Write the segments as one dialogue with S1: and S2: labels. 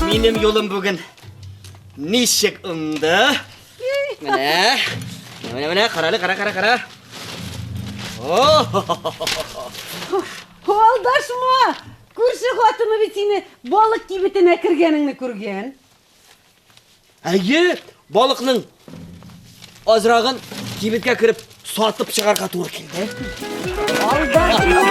S1: Минем юлым бүген ничек уңды? Менә. Менә, менә, карале, кара, кара, кара.
S2: Алдашма! Күрше хатыны бит сине балык кибетенә кергәнеңне күргән.
S1: Әйе, балыкның азрагын кибеткә кереп сатып чыгарга туры килде.
S2: Алдашма!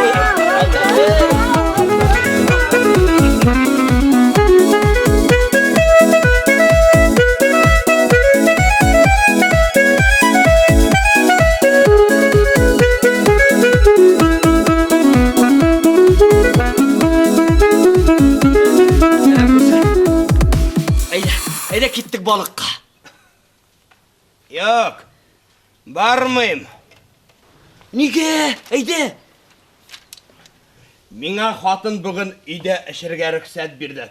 S1: Әйдә, әйдә киттек балыкка.
S3: Юк, бармыйм.
S1: Нигә? Әйдә.
S3: Миңа хатын бүген өйдә эчәргә рөхсәт бирде.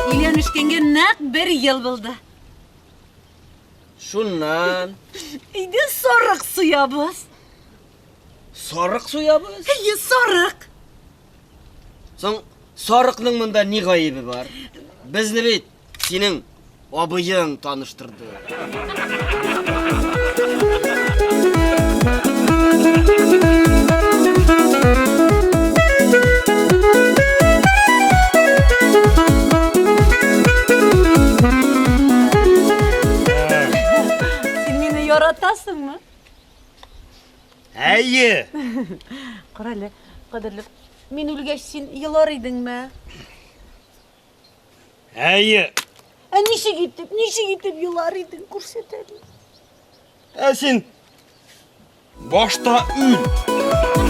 S2: Өйләнешкәнгә нәкъ бер ел булды.
S1: Шуннан.
S2: Өйдә сарык суябыз.
S1: Сарык суябыз?
S2: Әйе, сарык.
S1: Соң сарыкның монда ни гаебе бар? Безне бит синең абыең таныштырды.
S2: Син мине яратасыңмы?
S3: Әйе.
S2: Кара әле, кадерле. Мин үлгәч, син елар идеңме?
S3: Әйе.
S2: Ә ничек итеп, ничек итеп елар идең, күрсәт әле.
S3: Ә син башта үл.